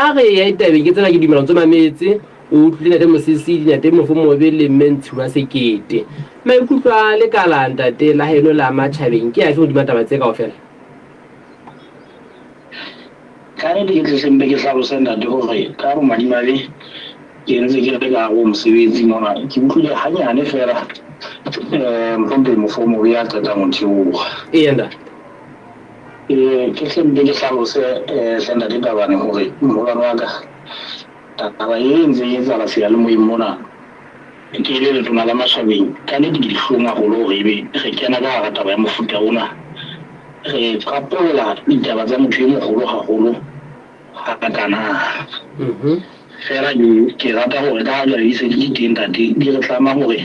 Ha re ya tabeng ke tsena ke dumela ntse mametse o utlwile Ntate Mosisili, Ntate Mofomobe le Mme Ntshiwa Sekete. Maikutlo a lekala ntate la heno la matjhabeng ke afe hodima taba tse kaofela? Ka nnete ke tle mpe ke hlalose ntate hore ka bomadimabe ke ntse ke le ka hare ho mosebetsi mona. Ke utlwile hanyane feela mohlomphehi Mofomobe ya qetang ho theoha. Eya ntate. Ke hle mpe ke hlalose hle ntate Tabane hore moholwane wa ka taba e ntse e etsahala seyalemoyeng mona ke le letona la mashabeng ka nnete ke dihlong haholo hore ebe re kena ka hara taba ya mofuta ona. Re qapolla ditaba tsa motho e moholo haholo hakana. Feela ke rata hore ka ha jwale di se di le teng ntate, di re tlama hore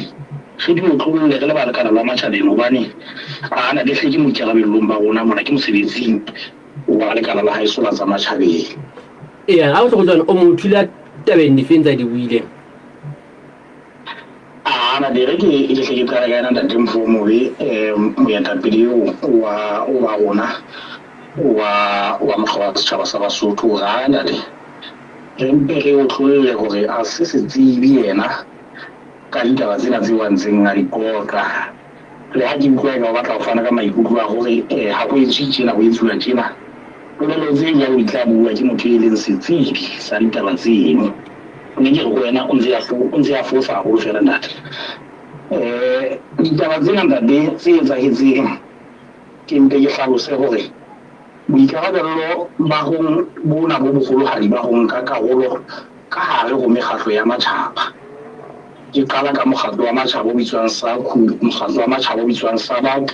re di otlolle re le ba lekala la matjhabeng hobane ana le hle ke boikarabellong ba rona mona, ke mosebetsing wa lekala la haeso la tsa matjhabeng. Eya, ha o tle o mo thula tabeng difeng tsa di buileng? Ana de re ke ke hle ke qale ka yena ntate Mfomobe, moetapele eo wa wa rona wa wa mokga wa setjhaba sa Basotho hore ha ntate re mpe re otlolle hore a se setsebi yena ka ditaba tsena tseo a ntseng a di qoqa. Le ha ke utlwa eka o batla ho fana ka maikutlo a hore ha ho etswe tjena ho etsuwa tjena, polelo tse jwalo di tla bua ke motho e leng setsebi sa ditaba tseno. Mme ke re ho wena o ntse o ntse a fosa haholo feela ntate. Ditaba tsena ntate tse etsahetseng ke mpe ke hlalose hore boikarabello ba ho bona bo boholohadi ba ho nka karolo ka hare ho mekgatlo ya matjhaba. Ke qala ka mokgatlo wa matjhaba o bitswang SACU, mokgatlo wa matjhaba o bitswang SADC,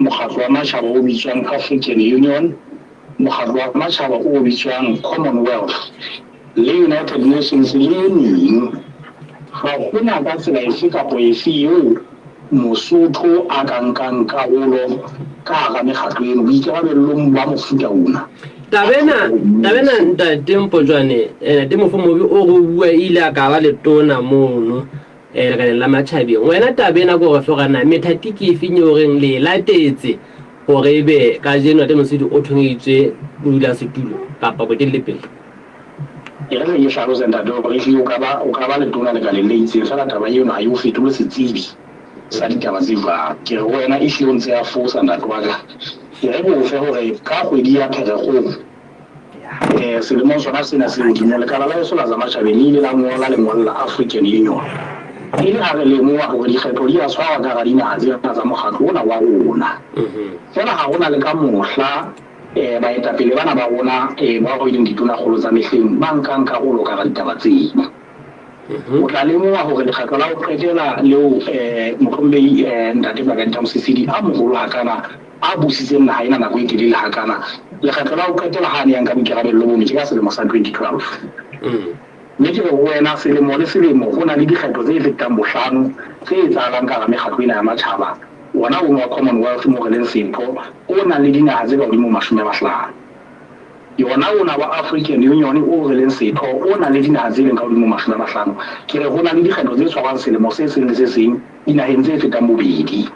mokgatlo wa matjhaba o bitswang African Union, mokgatlo wa matjhaba o bitswang Commonwealth le United Nations le e meng. Ha hona ka tsela efe kapa efe eo Mosotho a ka nkang karolo ka hara mekgatlo eno boikarabellong ba mofuta ona. Taba ena, taba ena ntate Mpotjwane, ntate Mofomobe o re o bua ile a ka ba letona mono lekaleng la matjhabeng. Wena taba ena ke hore hore na methati ke efeng eo reng le e latetse hore ebe kajeno ntate Mosidi o thongeditswe bodulasetulo kapa boetellepele? E re ke hlalose ntate hore ehlile o ka ba o ka ba letona lekaleng le itseng feela taba eno ha e o fetole setsebi sa ditaba tse jwalo. Ke re ho wena ehlile o ntse a fosa ntate wa ka. E re ke o fe hore ka kgwedi ya Pherekgong selemong sona sena se hodimo lekala la heso la tsa matjhabeng le ile la ngola lengolo la African Union e le ha re lemoha hore dikgetho di a tshwarwa ka hara dinaha tsena tsa mokgatlo ona wa rona. Feela ha hona le ka mohla baetapele bana ba rona bao e leng ditonakgolo tsa mehleng ba nkang karolo ka hara ditaba tsena. O tla lemoha hore lekgetlo la ho qetela leo Mohlomphehi Ntate Pakalitha Mosisili a moholo hakana a busitseng naha ena nako e telele hakana, lekgetlo la ho qetela ha a ne a nka boikarabello bono ke ka selemo sa 2012. Mme ke re ho wena, selemo le selemo ho na le dikgetho tse fetang bohlano tse etsahalang ka hara mekgatlo ena ya matjhaba, wona ono wa Commonwealth moo re leng setho, o nang le dinaha tse ka hodimo ho 50. Yona ona wa African Union oo re leng setho, o nang le dinaha tse leng ka hodimo ho 50. Ke re ho na le dikgetho tse tshwarwang selemo se seng le se seng dinaheng tse fetang bobedi.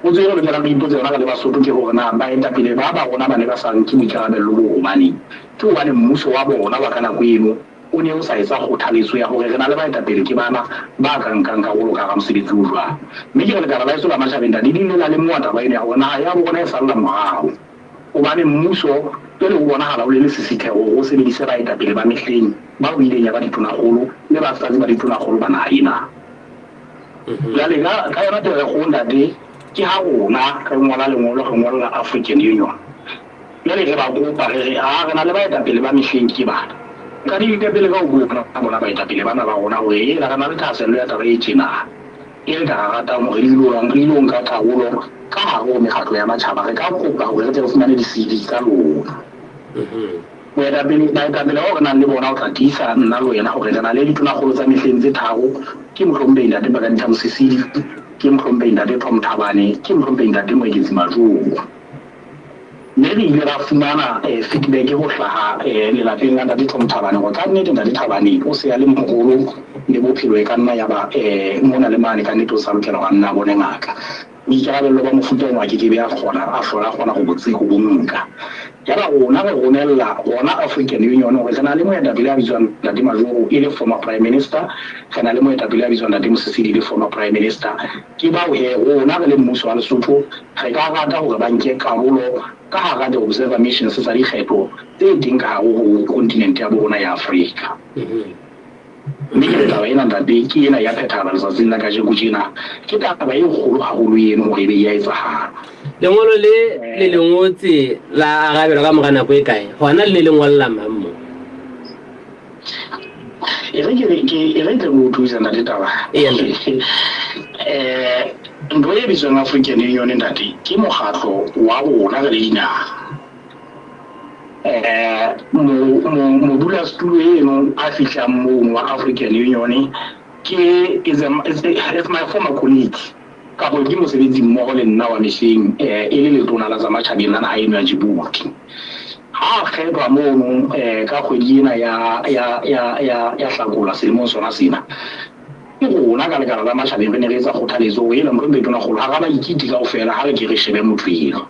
Potso e re lokelang re ipotse yona re le Basotho ke hore na baetapele ba ba rona ba ne ba sa nke boikarabello boo hobaneng? Ke hobane mmuso wa bona wa ka nako eno o ne o sa etsa kgothaletso ya hore re na le baetapele ke bana ba ka nkang karolo ka hara mosebetsi o jwalo. Mme ke re lekala la heso la matjhabeng ntate le ile la lemoha taba eno ya hore naha ya bo rona e salla morao hobane mmuso jwale o bonahala o le lesisitheho hore o sebedise baetapele ba mehleng bao e ileng ya ba ditonakgolo le batlatsi ba ditonakgolo ba naha ena. Jwale ka yona Pherekgong ntate ke ha rona re ngola lengolo re ngolla African Union. Jwale re ba kopa re re aa re na le baetapele ba mehleng ke bana. Nka di pele ka ho bua bona baetapele bana ba rona hore hela re na le thahasello ya taba e tjena e re ka ratang hore re ilo nka karolo ka hare ho mekgatlo ya matjhaba. Re ka kopa hore re tle re fumane di-C_V tsa lona. Boetapele, baetapele bao re nang le bona ho tla tiisa nna le wena hore re na le ditonakgolo tsa mehleng tse tharo, ke Mohlomphehi Ntate Pakalitha Mosisili, ke Mohlomphehi Ntate Tom Thabane, ke Mohlomphehi Ntate Moeketsi Majoro. Mme re ile ra fumana feedback ho hlaha lelapeng la Ntate Tom Thabane hore ka nnete Ntate Thabane o se a le moholo. le bophelo e ka nna ya ba mona le mane, ka nnete o sa lokela hore a nna a bone ngaka. Boikarabello ba mofuta ono a ke ke be a kgona, a hlola a kgona ho bo ho bo nka. Yaba rona re romella hona African Union hore re na le moetapele a bitswang Ntate Majoro e le former Prime Minister, re na le moetapele a bitswang Ntate Mosisili e le former Prime Minister. Ke bao he rona re le mmuso wa Lesotho re ka rata hore ba nke karolo ka hara di-observer missions tsa dikgetho tse teng ka hare ho kontinente ya bo rona ya Afrika. Mme ke re taba ena ntate ke ena ya phethahala letsatsing la kajeko tjena. Ke taba e kgolo haholo eno hore ebe e ya etsahala. Lengolo le le le ngotse la arabelwa ka mora nako e kae? Hona le ne le ngolla mang mo? E re ke ke e re tle ke o thuse ntate taba. Eya ntate. Ntho e bitswang African Union ntate ke mokgatlo wa rona re le dinaha. Modulasetulo eno a fihlang mono wa African Union ke is, a, is, is my former colleague kapo ke mosebetsi mmoho le nna wa mehleng e le letona la tsa matjhabeng la naha eno ya Djibouti. Ha a kgethwa mono ka kgwedi ena ya ya ya ya ya Hlakola selemong sona sena, ke rona ka lekala la matjhabeng re ne re etsa kgothaletso hore ela Mohlomphehi Tonakgolo hara baikiti kaofela ha re ke re shebe motho eno.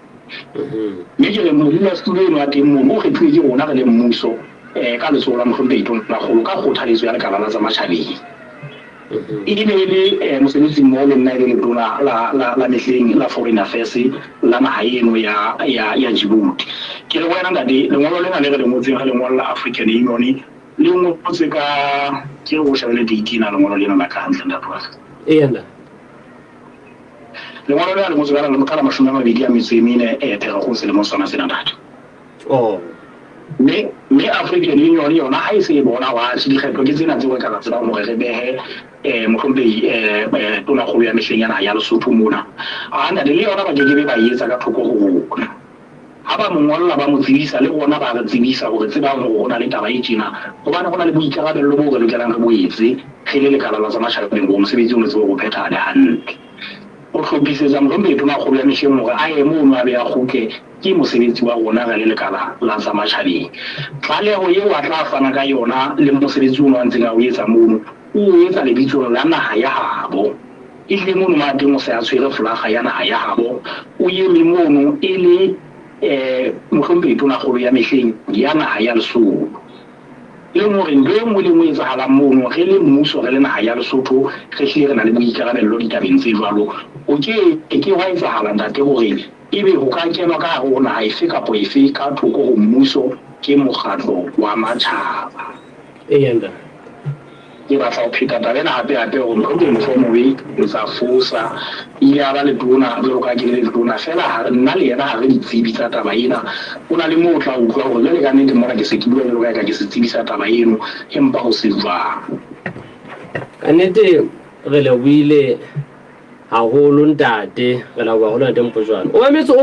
Mme ke re modulasetulo eno a teng mono o kgethuwe ke rona re le mmuso ka letsoho la Mohlomphehi Tonakgolo ka kgothaletso ya lekala la tsa matjhabeng. E ne e le mosebetsi mmoho le nna e le letona la, la, la mehleng la Foreign Affairs la naha eno ya, ya, ya Djibouti. Ke re ho wena ntate, lengolo lena le re le ngotseng re le ngolla African Union le ngotswe ka, ke re o shebele date ena lengolo lena la ka hantle ntate wa ka. Eya ntate. Lengolo lena le ngotswe ka la, ka la 24 Pherekgong selemong sona sena ntate. Oh. Mme, mme African Union yona ha e se e bona hore atjhe dikgetho ke tsena tseo re ka tsebang hore re behe Mohlomphehi Tonakgolo ya mehleng ya naha ya Lesotho mona. A ntate le yona ba ke ke be ba e etsa ka thoko ho rona. Ha ba mo ngolla ba mo tsebisa le rona ba re tsebisa hore tsebang hore ho na le taba e tjena hobane ho na le boikarabello boo re lokelang re bo etse re le lekala la tsa matjhabeng hore mosebetsi ono tsebe hore o phethahale hantle. Ho hlophisetsa Mohlomphehi Tonakgolo ya mehleng hore a ye mono a be a kgutle ke mosebetsi wa rona re le lekala la tsa matjhabeng. Tlaleho eo a tla fana ka yona le mosebetsi ono a ntseng a o etsa mono, o o etsa lebitsong la naha ya habo. Ehlile mono ma teng o se a tshwere folaga ya naha ya habo, o eme mono e le Mohlomphehi Tonakgolo ya mehleng ya naha ya Lesotho. E leng hore ntho e nngwe le e nngwe e etsahalang mono, re le mmuso, re le naha ya Lesotho, re hlile re na le boikarabello ditabeng tse jwalo. Ho ke ke hwa etsahala ntate hore ebe ho ka kenwa ka hare ho naha efe kapa efe ka thoko ho mmuso ke mokgatlo wa matjhaba. Eya ntate. Ke batla ho pheta taba ena hape hape hore Mohlomphehi Mofomobe o tsa fosa. E ile ya ba letona jwalo ka ha ke le letona feela ha nna le yena ha re ditsebi tsa taba ena. Ho na le moo o tla utlwa hore jwale ka nnete mona ke se ke bua jwalo ka eka ke setsebi sa taba eno empa ho se jwalo. Ka nnete re lebohile haholo ntate, re leboha haholo ntate Mpojwane. O mametse o.